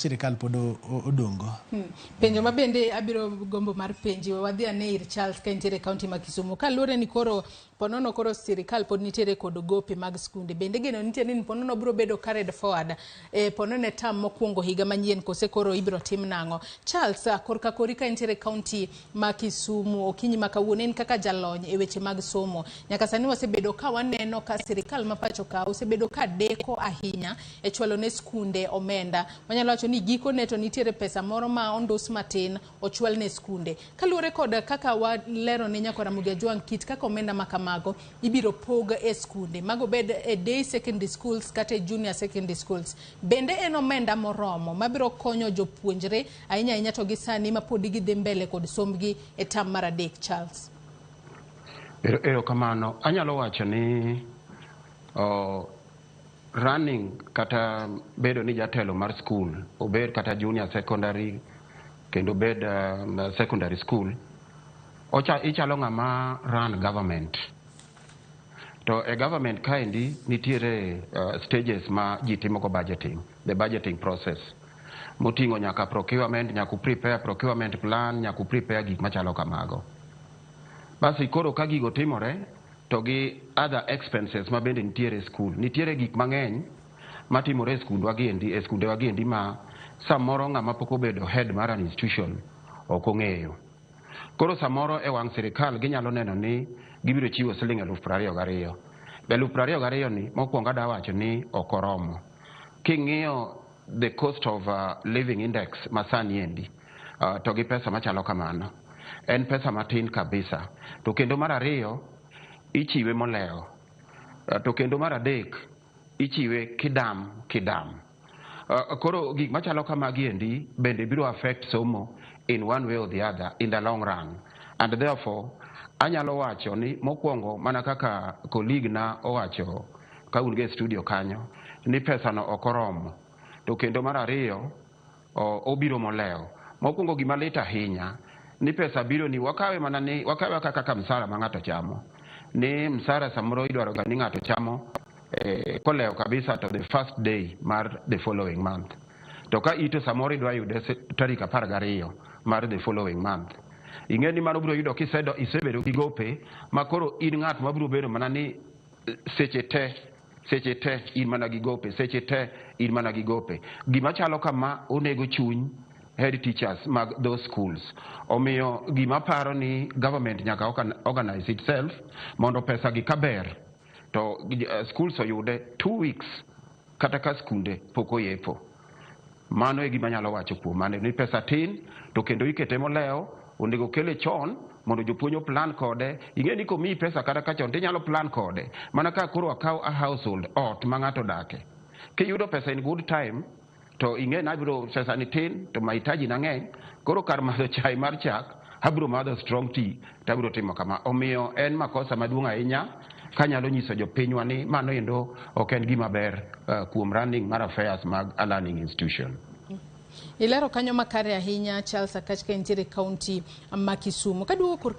Sirikal pod odong'go. Penjo ma bende abiro gombo mar penji, we wadhi ane ir Charles ka entiere e kaunti ma Kisumu. Kaluwore ni koro ponono koro sirikal pod nitiere kod gope mag skunde. Bende geno nitie ni ponono biro bedo carried forward e ponono e term mokwongo higa manyien kose koro ibiro tim nang'o? Charles, korka kori ka intiere e kaunti ma Kisumu okinyi ma kawuono in kaka jalony e weche mag somo. Nyaka sani wasebedo ka waneno ka sirikal ma pacho ka osebedo ka deko ahinya e chwalo ne skunde omenda. Wanyalo wacho ni gikone to nitiere pesa moro ma ondus matin ochwal ne skunde. Kaluwore kod kaka walero ne Nyakwar Ramogi Ajwang' kit kaka omenda ma kamago ibiro pog e skunde. Mago bed e day secondary schools kata e junior secondary schools. Bende en omenda moromo mabiro konyo jopuonjre ahinya ahinya to gi sani ma podi gidhi mbele kod sombgi e term mar adek, Charles? Erokamano. Anyalo wacho ni running kata bedo ni jatelo mar school, obed kata junior secondary kendo obed secondary school, ichalo ng'ama run government. To e government kaendi nitiere stages ma ji timo go budgeting, the budgeting process. Moting'o nyaka procurement, nyaka prepare procurement plan, nyaka prepare gik machalo kamago. Basi koro ka gigo timore to gi other expenses ma bende nitiere e school. Nitiere gik mang'eny matimore e skundwa giendi, e skundewa giendi ma samoro ng'ama pok obedo head mar an institution ok ong'eyo. Koro samoro e wang' sirikal ginyalo neno ni gibiro chiwo siling 22,000. 22,000 ni mokwongo adwa wacho ni ok oromo. King'iyo the cost of living index masani endi to gi pesa machalo kamano, en pesa matin kabisa. To kendo mar ariyo, ichiwe molewo. To kendo mar adek, ichiwe kidam kidam. Koro gik machalo kamagi endi bende biro affect somo in one way or the other in the long run. And therefore, anyalo wacho ni mokwongo mana kaka colleague na owacho ka un go e studio kanyo, ni pesa no ok oromo. To kendo mar ariyo, obiro molewo. Mokwongo gima lit ahinya, ni pesa biro ni wakawe mana ni wakawe kaka msara ma ng'ato chamo. Ni msara samoro idwaro ga ni ng'ato chamo kolewo kabisa to the first day mar the following month. To ka ito samoro idwa yude tarik 12 mar the following month. Ing'e ni mano biro yudo kisedo isebedo gi gope ma koro in ng'at ma biro bedo mana ni seche te seche te in mana gi gope, seche te in mana gi gope. Gima chalo kama onego chuny head teachers mag those schools. Omiyo gima paro ni government nyaka organize itself mondo pesa gi kaber to schools oyude 2 weeks kata ka skunde pok oyepo. Mano e gima anyalo wacho kuom mano ni pesa tin to kendo ikete molewo, onego kele chon mondo jopuonj o plan kode. Ing'e ni komiyi pesa kata ka chon tinyalo plan kode. Mana ka koro akaw a household, ot ma ng'ato odake. Kiyudo pesa in good time to ing'e ni abiro pesa ni tin to mahitaji na ng'eny, koro kar madho chai mar chak abiro madho strong tea to abiro timo kama. Omiyo en makosa maduong' ahinya kanyalo nyiso jopinywa ni mano endo ok en gima ber kuom running mar affairs mag a learning institution. Ilero kanyo makare ahinya, Charles Akach, ka entiere e kaunti ma Kisumu. Kaduogo korka